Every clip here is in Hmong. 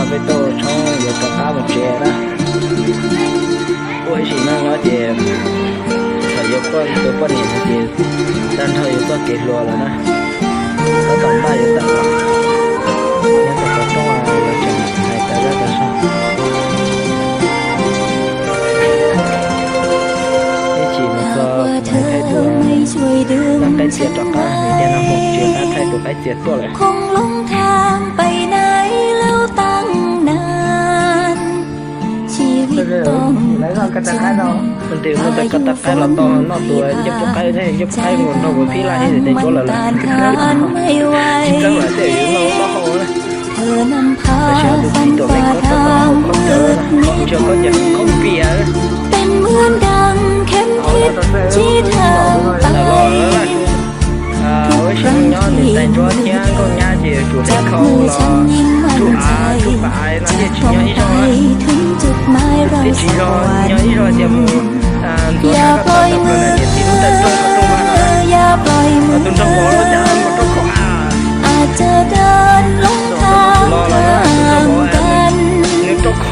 Peb tuaj ua tshoob yuav rov qab mus tsev na. Ua ib sim neej nyob ces thaum yuav poj, tus poj niam no ces tag nrho yuav txoj kev hluas lawm na. Tab tom npaj yuav tawm los, nyob rau qhov rooj los tseem hais tas zaj tas zog. Ib chim mus txog kuv mam thaij tus qaib txias rov qab, vim tias no mus tsis qab thaij tus qaib txias tuaj lawm. Nws muaj tus ko taw qaib los tau noj tus ncej puab qaib thiab ncej puab qaib mus nrog kuv phib laj ib tes tsuab lawm na. Tsis txawj lawm tej yuav noj taub hau na. Tam sim no tus txiv tuam peb khob taub hau khob cawv, khob ntsia khaub ncaws khob pias. Ua ib sim neej nyob niam tais ncuab thiab nkauj nyab ces tsum hleb khau los tsuj av tsuj pas no thiaj tsis nyob ib zaug na. Thiaj tsis nyob ib zaug tias mus ntxuav sab ko taw tawm plaws niam txiv lub tawm rooj qhov rooj vag no na. Tus nraug vauv los cas mus rau khau av. Los los na, tus nraug vauv nws rau khau, khau tawm lub kab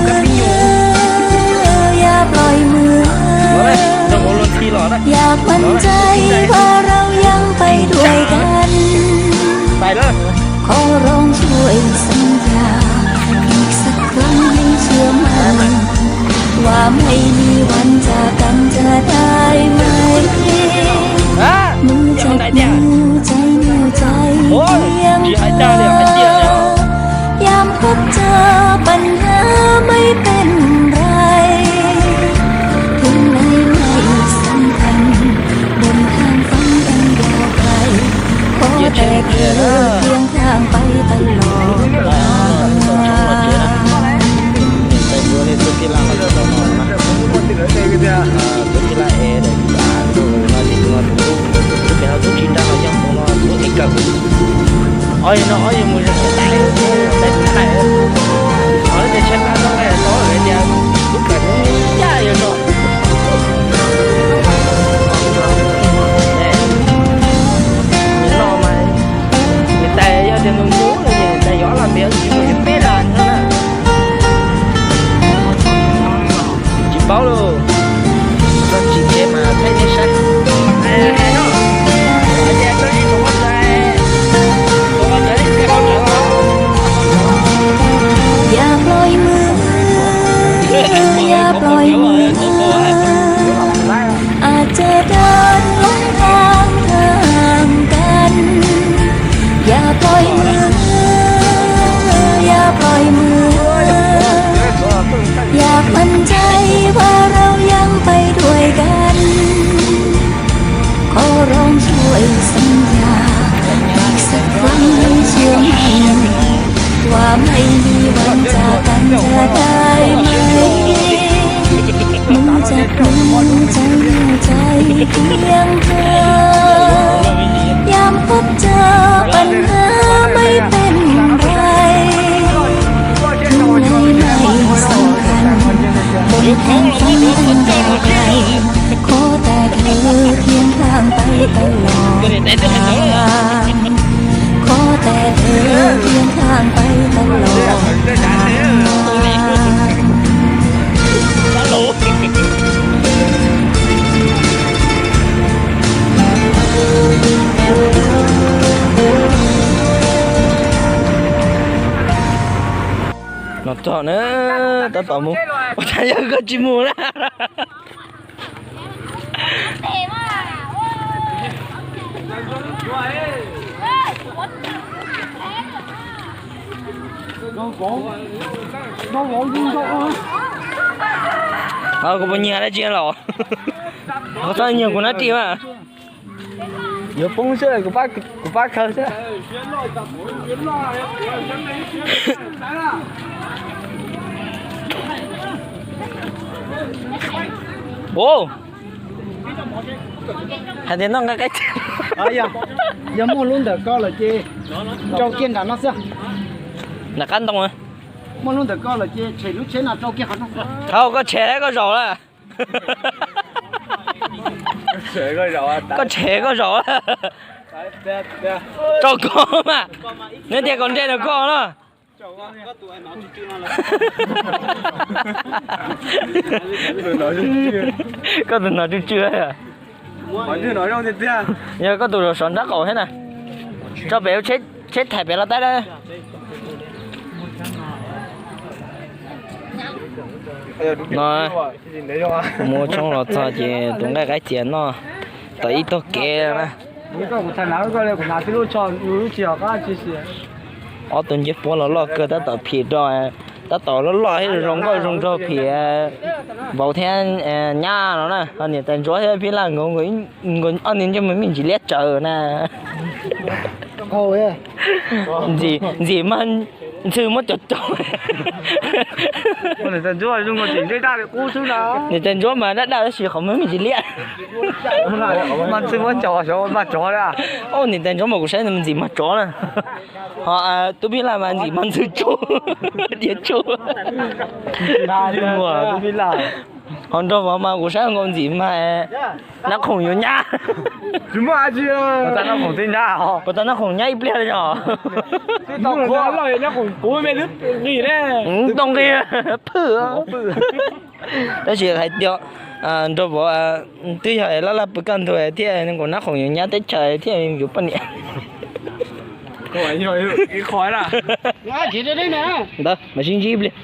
pib nyuj. Los na, nraug vauv luag ntxhi los na. Los na, tus txiv ntxawm, tus txiv ntxawm. Pais lawm. Tsis hais dag li hais tiag li os. Cia tsheb mus kiag na. Niam tais ncuab thiab tub tij laj los tsis tau hnov na. Tub tij laj ev daim npab tus no ces tus no tus tub, tus pem no tub tsis nrab los yog tus no tub ev kawg. Ob yawg no ob yawg mus zog tais tais tais. Qhov lub tsev tsheb qab no nqaij tau hais tias lub kawm hnub yaj yog no. Nws no mas, nws tais yog tias nws mus, nws tais yuav los npias tsis mus peb las no na. Tsis paub lauj, txog tsis tsev mas thaij nej saib. No txog na, tab tom mus, ua cas yog koj tsis mus na? Kuv puas nyiag dab tsi los? Koj txhob nyiag kuv nab ris mas. Yuav poob xwb, kuv pab khaws xwb. Hais tias noj nqaij qaib. Yog muaj lub ntawm ko lawm ces rau kiag nram no xwb. Nram qab ntoo. Muaj lub ntawm ko lawm ces tshem lub tsheb no rau kiag qhov no. Thaum koj tshem koj zaum lawm. Koj tshem koj zaum lawm. Rau koj mas. Nws tias kom nres rau koj no. Koj tus no tsw tsw. Yog koj tus sov nrab qaum thiab na. Tso pem tsheb thaim pem los tab. No, muab tshoob los txog ces tus nqaij qaib txias noj tau ib tog kev na. Ob tug ncej puab los loj kawg, tab tom phim rau, tab tom loj loj thiab zoo nkauj zoo nraug phim vauv thiab nyab no na. Ho niam tais ntsuab thiab phib laj nkawd ob niag ntsej muag me ntsis liab tsawv na. Ntxim, ntxim mas ntxhw muab cov cov. Niam tais ntsuab mas daj daj tab sis qhov muag me ntsis liab. Mas ntxhw muab cov, mas tsov. Au, niam tais ntsuab mas kuv saib ntxim mas tsov na. Ho tub phib laj mas ntxim mas ntxhw tsuj, diav tsuj. Ho nraug vauv mas kuv saib nkaus ntxim mas nab khoom yuav nyab. Puas tau nab khoom nyab ib pliag li os? Tau nqi phwj. Tab sis hais tias nraug vauv twb yog laj laj pw kaj ntug thiaj nkaus nab khoom yuav nyab teb chaws thiaj yuav poj niam. Ntawd mas sib ntsib ib pliag.